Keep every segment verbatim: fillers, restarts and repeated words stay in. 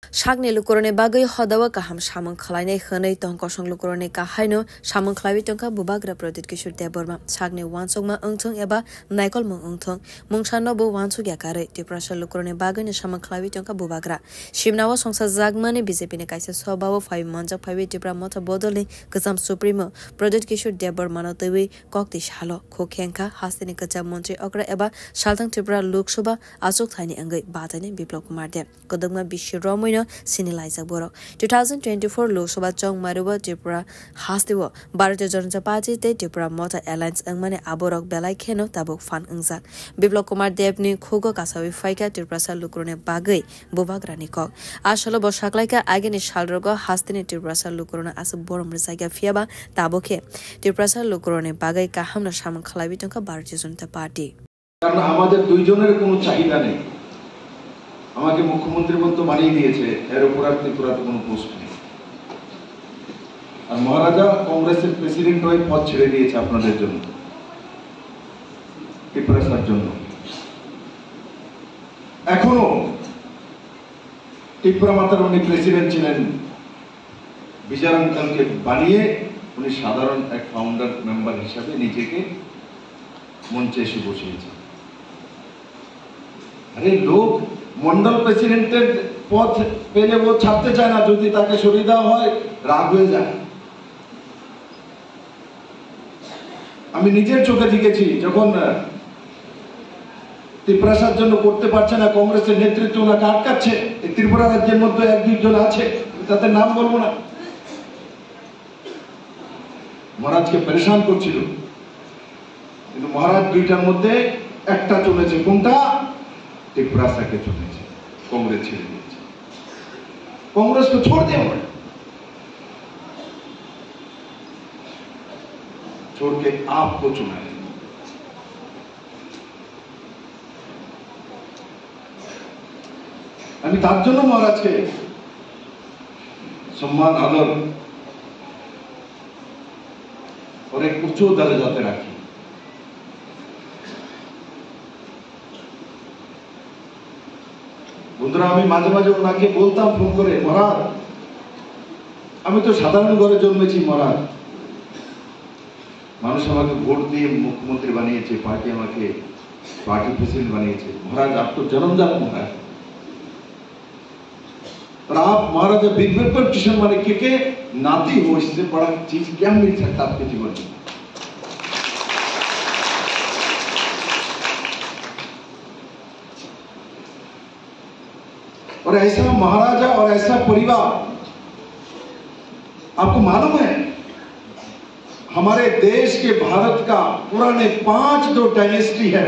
Sakni lukurokni bagwi hodao kaham samung khlainai hwnwi tong kosong lukurokni kahaino samung khlaiwi tongkha Bubagra Pradyut Kishore Debbarma. Sakni uansukma wngthung eba naikolmung wngthung, mungsano bo uansukya karwi Tiprasa lukurokni bagwino samung khlaiwi tongkha Bubagra. Simnao songsajakmani B J P ni kaisa sobao phaiwi manjak phaiwi Tipra Motha bodolni kwcham Supremo Pradyut Kishore Debbarmano twiwi koktwi salo khuk khengkha hasteni kwcham montri okra eba salthang Tripura Lok Sabha achuk thaini wngwi batainai Biplab Kumar Deb. Kwdwkma bisi romwino sini laijak borok. Two thousand twenty-four Lok Sabha chongmario Tripura hasteo Bharatiya Janata Party tei Tripura Motha Alliance wngmani aborok belai kheno tabuk phan wngjak. Biplab Kumar Debni khugo kasawi phaikha Tiprasa lukurokni bagwi Bubagrani kok. A salo bo saklaikha, agini salrogo hasteni Tiprasa lukurokno aswk borom rwjakya, phiyaba tabukhe Tiprasa lukurokni bagwi kahamno samung khlaiwi tongkha Bharatiya Janata Party. কারণ আমাদের দুইজনের কোনো চাহিদা নেই। আমাকে মুখ্যমন্ত্রী মন্ত্রী বানিয়ে দিয়েছে, এর উপর আর ত্রিপুরাতে কোনো পোস্ট নেই। আর মহারাজা কংগ্রেসের প্রেসিডেন্ট হয়ে পদ ছেড়ে দিয়েছে আপনাদের জন্য, ত্রিপ্রাসার জন্য। এখনো ত্রিপুরা মাতার উনি প্রেসিডেন্ট ছিলেন, বিজয় আঙ্কেলকে বানিয়ে উনি সাধারণ এক ফাউন্ডার মেম্বার হিসাবে নিজেকে মঞ্চে এসে বসিয়েছেন। আরে, লোক মন্ডল প্রেসিডেন্টের পদ পেলে ও ছাড়তে চায় না, যদি তাকে সরিয়ে দেওয়া হয়, রাগ হয়ে যায়। আমি নিজের চোখে দেখেছি, যখন, আহ, তিপ্রাসার জন্য করতে পারছে না, কংগ্রেসের নেতৃত্ব ওনাকে আটকাচ্ছে। এই ত্রিপুরা রাজ্যের মধ্যে এক দুইজন আছে, তাদের নাম বলবো না। মহারাজকে পরেশান করছিল, কিন্তু মহারাজ দুইটার মধ্যে একটা চলেছে। কোনটা? তিপ্রাসাকে চলেছে, কংগ্রেস ছেড়ে দিয়েছে। কংগ্রেস তো ছোড় দিয়ে, छोड़ के आपको चुना है। আমি তার জন্য মহারাজকে সম্মান, আদর, অনেক উঁচু দরজাতে রাখি। বন্ধুরা, আমি মাঝে মাঝে ওনাকে বলতাম ফোন করে, "মহারাজ, আমি তো সাধারণ ঘরে জন্মেছি মহারাজ, মানুষ আমাকে ভোট দিয়ে মুখ্যমন্ত্রী বানিয়েছে, পার্টি আমাকে পার্টি প্রেসিডেন্ট বানিয়েছে। महाराज, आप तो जन्मजात महाराज। पर आप महाराजा बीरबल किशोर माणिक्य के नाती हो, इससे बड़ा चीज क्या मिल सकता आपके जीवन में?" और ऐसा महाराजा और ऐसा परिवार, आपको मालूम है, हमारे देश के, भारत का पुराने पांच जो डायनेस्टी है,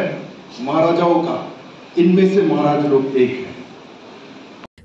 महाराजाओं का, इनमें से महाराज लोग एक हैं।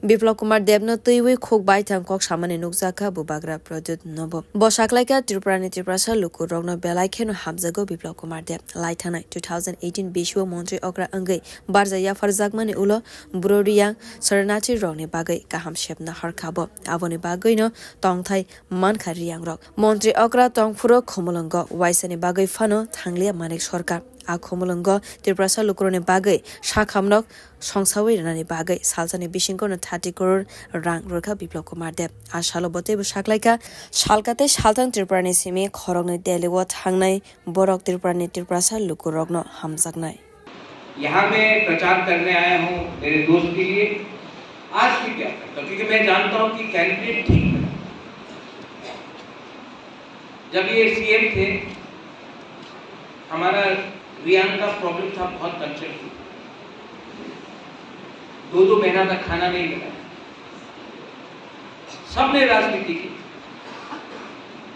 Biplab Kumar Debno twiwi khuk baithang kok samani nukjakha Bubagra Pradyut nobo. Bo saklaikha, Tripurani Tiprasa lukurokno belai kheno hamjago Biplab Kumar Deb. Lai thangnai two thousand eighteen bisio montri okra wngwi barja yapharjakmani ulo Bru Riyang Sharanarthi rokni bagwi kaham sepna harkha bo. Aboni bagwino tongthai mankha Riyang rok. Montri okra tongphuru Khumulwngo waisani bagwi phano thangliya Manik Sarkar. A Khumulwngo Tiprasa lukurokni bagwi sakhamrok songsawi rwnani bagwi salsani bisingono thirty crore rang rwkha Biplab Kumar Deb. A salo bo teibo saklaikha, salka tei salthang Tripurani simi khoroknwi Delhi o thangnai borok Tripurani Tiprasa lukurokno hamjaknai. यहाँ मैं प्रचार करने आया हूँ मेरे दोस्त के लिए। आज भी क्या करता हूँ, क्योंकि मैं जानता हूँ कि कैंडिडेट ठीक है। जब ये सीएम थे, हमारा रियांग का प्रॉब्लम था बहुत कंस्ट्रक्टिव, दो दो महीना तक खाना नहीं मिला। सबने राजनीति की।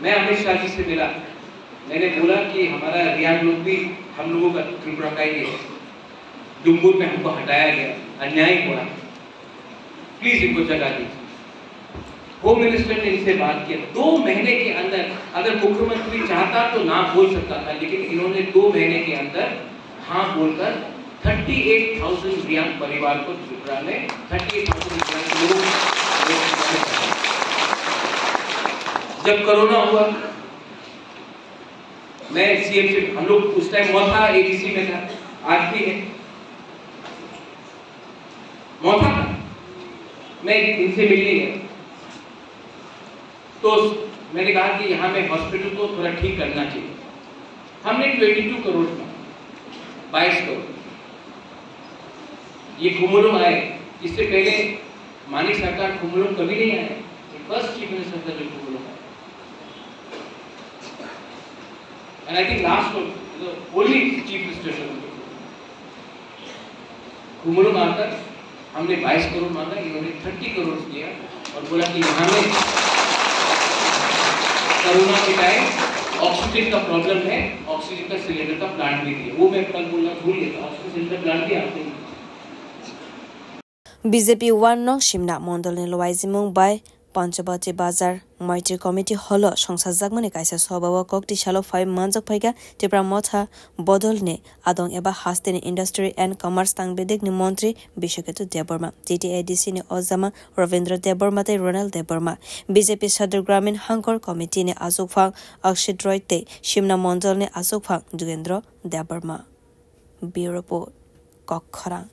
मैं अमित शाह जी से मिला, मैंने बोला कि हमारा रियांग लोग भी हम लोगों का, त्रिपुरा का ही है। डुम्बुर में हमको हटाया गया, अन्याय हुआ, प्लीज इनको जगह दीजिए। होम मिनिस्टर ने इनसे बात किया, दो महीने के अंदर अगर मुख्यमंत्री चाहता तो ना बोल सकता था, लेकिन इन्होंने दो महीने के अंदर हाँ बोलकर थर्टी एट थाउजेंड रियांग परिवार को त्रिपुरा में, थर्टी एट थाउजेंड रियांग लोगों को, जब कोरोना हुआ, मैं सीएम से, हम लोग उस टाइम मौथा एडीसी में था, आज भी है, मौथा था। मैं एक दिन से मिली है, तो मैंने कहा कि यहाँ में हॉस्पिटल को थोड़ा ठीक करना चाहिए। हमने ट्वेंटी टू करोड़ का, बाईस करोड़, ये खुमुलुंग आए। इससे पहले मानिक सरकार खुमुलुंग कभी नहीं आए, ये फर्स्ट चीफ मिनिस्टर था जो खुमुलुंग आए। And I think last of the only chief minister खुमुलुंग आकर हमने बाईस करोड़ मांगा, इन्होंने थर्टी करोड़ दिया और बोला कि यहाँ में कोरोना के टाइम ऑक्सीजन का प्रॉब्लम है, ऑक्सीजन का सिलेंडर का प्लांट भी दिया। वो मैं कल बोलना भूल गया था, ऑक्सीजन सिलेंडर प्लांट भी आपने BJP one no Simna mondolni lwaijimung bai Panchabati Bazar Maitri Committee Hall o songsajakmani kaisa sobha o kokti salo phai manjak phaikha Tipra Motha bodolni adong eba hasteni Industry and Commerce tang bedekni montri Biswaketu Debbarma, TTAADC ni ojama Ravindra Debbarma tei Ronald Debbarma, BJP Sadar Gramin Hangkor Committee ni achukphang Akshit Roy tei Simna mondolni achukphang Jugendra Debbarma. Bureau Report, Kokkhorang.